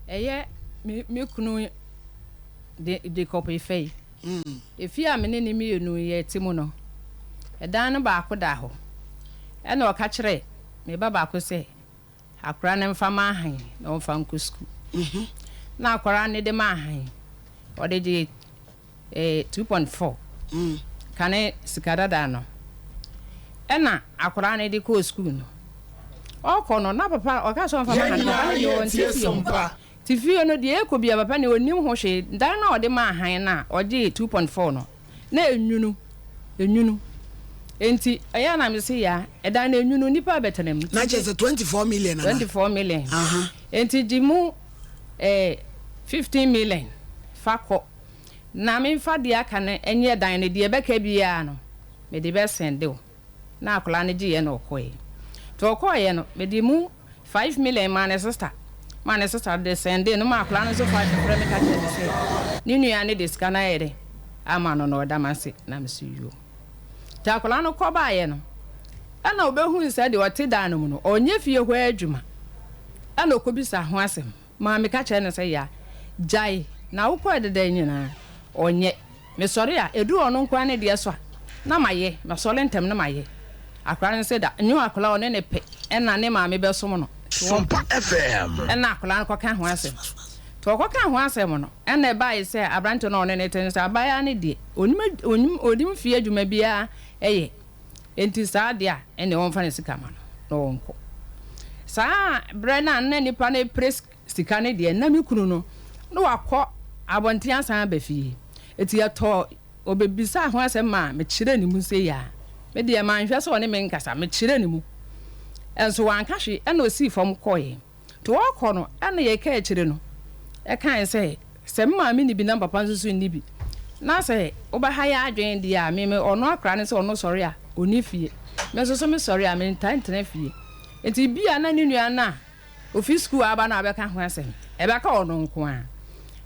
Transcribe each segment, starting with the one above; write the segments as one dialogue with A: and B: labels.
A: Ɛyɛ me me kunu de Jacob Efei. Efie a me ne no mmienu yɛte mu no, ɛdan no baako da hɔ. Ɛna ɔka kyerɛɛ me ba baako sɛ akwadaa no mfa ma ahan na ɔmfa nkɔ sukuu. Na akwadaa no de ma ahan, ɔde gye eh, 2.4 kane sika dada no. Ɛna akwadaa no de kɔɔ sukuu no. Ɔkɔ no, na papa ɔka sɛ ɔmfa ma
B: Yɛn
A: ahan no, papa
B: nyinaa
A: no deɛ ɔnte
B: yɛretie
A: fie hɔ.
B: Sompa.
A: Nti fie no deɛ ɛkɔ biara papa no ɔnnim ho hwee. Dan no a ɔde maa han no a ɔgyee 2.4 no, na ɛnwunu, ɛnwunu. Nti ɛyɛ a na mese yaa, ɛdan no ɛnwunu, nnipa bɛtena mu.
C: Na kyerɛ sɛ 24 million anaa?
A: 24 million.
C: Aha.
A: Nti gye mu eh, 15 million fa kɔ na memfa deɛ aka no nyɛ dan no, deɛ ɛbɛka biara no mede bɛsɛnde wo. Na akwadaa no gyeeɛ na ɔkɔeɛ. Nti ɔkɔeɛ no, mede mu 5 million maa ne sister, maa ne sister de sɛndee no, maa akwadaa no nso fa frɛ me ka kyerɛ me sɛ ne nua no de sika no ayɛ dɛ ama no na ɔda m'ase, na me so yoo. Nti akwadaa no kɔ baeɛ no, ɛna ɔbɛhuu sɛ deɛ ɔte dan no mu no, ɔnyɛ fie hɔ adwuma. Ɛna ɔkɔbisa ho asɛm. Maa meka kyerɛɛ no sɛ, Ya, gyae, na wokɔɛ deda yi nyinaa, ɔnyɛ. Mesɔre a, ɛduru ɔno nko ara ne deɛ so a, na mayɛ. Masɔre ntɛm na mayɛ. Akwadaa no sɛ da, nyɛ akwadaa a ɔne no pɛ, ɛna ne maame bɛsom no, nti
B: Sompa
A: wɔmpɛ.
B: FM.
A: Ɛna akwadaa no kɔka ho asɛm. Nti ɔkɔkaa ho asɛm no, ɛna ɛbaeɛ sɛ aberanteɛ no a ɔne no te no sɛ, abaayewa no deɛ, ɔnim, ɔnim, ɔnim fie adwuma biara yɛ. Enti saa deɛ a, ɛnneɛ wɔmfa ne sika ma no na ɔnkɔ. Saa berɛ no a na nnipa no repere sika no deɛ, na me kunu no, na wakɔ abɔnten asan aba fie. Enti yɛtɔɔ, ɔbɛbisaa ho asɛm maa mekyerɛɛ ne mu sei a, me deɛ manhwɛ sɛ ɔne me nkasa, mekyerɛɛ ne mu. Nso wanka hwee, ɛnna ɔsii fam kɔeɛ. Nti ɔrekɔ no, ɛna yɛkaa akyire no kae sɛ, Sɛ me maame nni bi na me papa nso so nni bi, na sɛ wobɛha yɛn adwene deɛ a, me me ɔno akora ne sɛ ɔno sɔre a, ɔnni fie. Me nso so mesɔre a, mentaa ntena fie. Nti bi a na ne nua no a ɔfi sukuu aba no abɛka ho asɛm, ɛbɛka ɔno nko ara.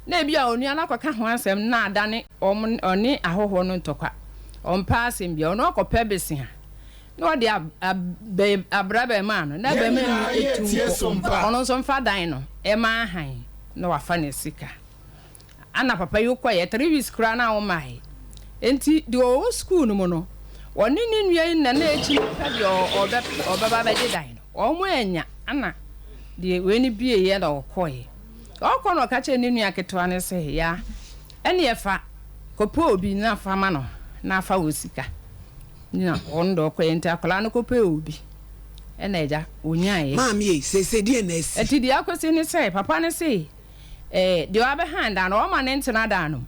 A: Na ebi a onua no akɔka ho asɛm na adane wɔn ɔne ahɔhoɔ no ntɔkwa. Ɔmpɛ asɛm biara, ɔno akɔpɛ besea. Na ɔde abra abarimaa no, na
B: Yɛn
A: abarimaa
B: nyinaa
A: no
B: yɛ
A: tu
B: tie
A: nkɔ.
B: Sompa.
A: Ɔno nso mfa dan no mma ahan na wafa ne sika. Ana papa yi kɔeɛ 3 weeks koraa na wommaeɛ. Enti deɛ ɔwɔ sukuu no mu no, ɔne ne nua yi na na akyi no pɛ deɛ ɔbɛ ɔbɛba abɛgye dan no. Wɔn annya. Ana deɛ wei no bieeɛ na ɔkɔeɛ. Ɔkɔ na ɔka kyerɛɛ ne nua ketewa no sɛ, Yaa, ɛnneɛ fa kɔpɛ obi na fa ma no na fa wo sika. Na ɔno deɛ ɔkɔeɛ nti akwadaa no kɔpɛɛ obi ɛna agya ɔnyaeɛ.
C: Maame ei, seesei deɛn na asi?
A: Nti deɛ akɔsi ne sɛ papa no se eh, deɛ wabɛhan dan no ɔma no ntena dan no mu.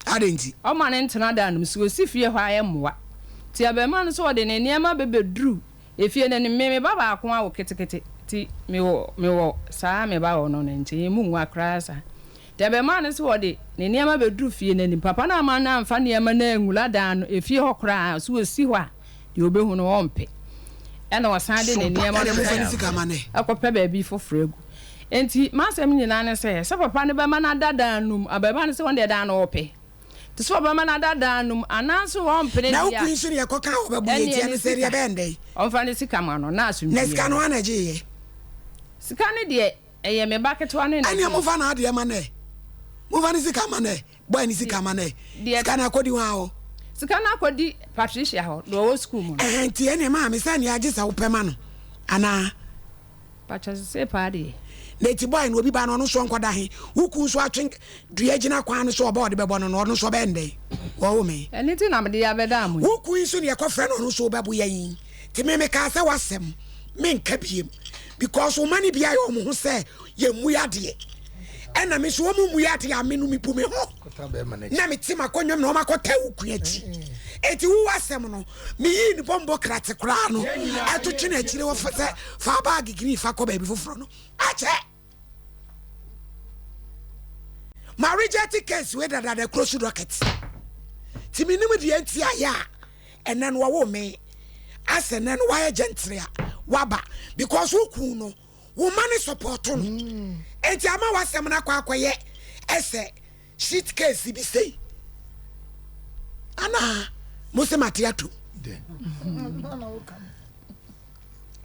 C: Adɛn nti?
A: Ɔma no ntena dan no mu, sɛ ɔsi fie hɔ a ɛmmoa. Nti abarimaa no nso ɔde ne nneɛma bɛbɛduru efie no anim. Me me ba baako awo ketekete nti mewɔ mewɔ saa me ba wɔ no no nkyɛn, ɛmu nwa koraa saa. Nti abarimaa no nso ɔde ne nneɛma bɛduru fie no anim. Papa no amma no amfa nneɛma no anwura dan no, efie hɔ koraa. Sɛ ɔsi hɔ a, deɛ ɔbɛhu no ɔmpɛ. Ɛna ɔsan de ne
C: Sompa
A: nneɛma
C: ɛna
A: no
C: momfa ne sika ma no ɛ.
A: kɔpɛ baabi foforɔ agu. Enti m'asɛm nyinaa ne sɛ, sɛ papa no bɛma no ada dan no mu, abarimaa no sɛ ɔno deɛ dan no ɔpɛ. Nti sɛ ɔbɛma no ada dan no mu anaasɛ ɔmpene
C: Na wo
A: deɛ
C: kun
A: a,
C: nso deɛ kɔka a ɔbɛbo yɛ
A: ɛnneɛ
C: nti
A: ne
C: ɛno sɛ deɛ
A: sika,
C: ɛbɛyɛ ndɛn?
A: ɔmfa ne sika ma no na
C: Na
A: asomdwoeɛ
C: sika no
A: mmra.
C: hwan na ɛgyeeɛ?
A: Sika no deɛ, ɛyɛ me ba ketewa no na
C: Ɛnneɛ
A: ɛgyeeɛ.
C: momfa n'adeɛ ma no ɛ. Momfa ne sika ma no ɛ. Boy no sika ma no ɛ.
A: Deɛ.
C: Sika no akɔdi hwan hɔ?
A: Sika no akɔdi Patricia hɔ, deɛ ɔwɔ sukuu mu no.
C: Ɛhɛn, nti ɛnneɛ maame sɛ nea agye sɛ wopɛ ma no anaa?
A: Pakyɛ sesei paa deɛ.
C: Na eti boy no obi ba no ɔno nso ɔnkɔda he? Wo kun nso atwe dua gyina kwan no so ɔba ɔde bɛbɔ no no ɔno nso ɔbɛyɛ no dɛn? Wɔwo me.
A: Ɛno nti na mede abɛdaa mo yi.
C: Wo kun yi nso neɛ kɔfrɛ no ɔno nso wobɛbo yɛn yi nti me mekaa sɛ w'asɛm menka biem because wo ma no bi ayɛ wɔn ho sɛ yɛmmu yadeɛ ɛna me nso wɔn mmu yadeɛ a me no mebu me ho na mete m'akonnwa mu na wɔn akɔta wo kun akyi eti wo w'asɛm no meyii ne bɔmbɔ krate koraa no ɛto twene akyire wɔ sɛ fa baage green fa kɔ baabi foforɔ no akyɛ ma reject case wei dadada kuro so docket ti menim deɛ nti ayɛ a ɛnɛ no wɔwo me asɛ nɛ no wayɛ gentry a waba because wo kun no wo ma ne support no enti ama w'asɛm no akɔ akɔyɛ ɛsɛ shit case bi sei anaa mo sɛ mate atom.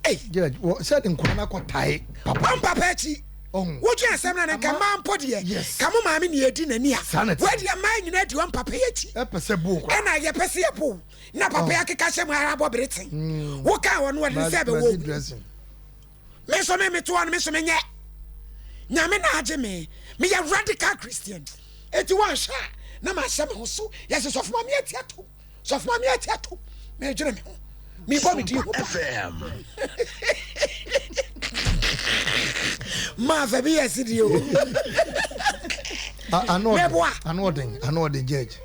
D: Hey. Judge, wɔ sɛ de nkwadaa no akɔtae papa.
C: Wɔn papa akyi. Wodwen asɛm no a na nka mmaa mpo deɛ ka mo maame ne yɛdi n'ani a wei deɛ mmaa nyinaa di wɔn papa yi akyi ɛna yɛpɛ sɛ yɛbo na papa yi akeka hyɛ mu ara abɔ bere ten wokaa wɔn wɔde ne sɛ ɛbɛwɔ me nso me metoa no me nso menyɛ nyame na agye me meyɛ radical Christian eti wɔnhwɛ a na mahyɛ me ho so yɛsɛ sɔfo maame ati atom sɔfo maame ati atom medwene me ho mebɔ me din ho pa maa fɛ bi yɛ si di o
B: meboa ano ɔden ano ɔden judge.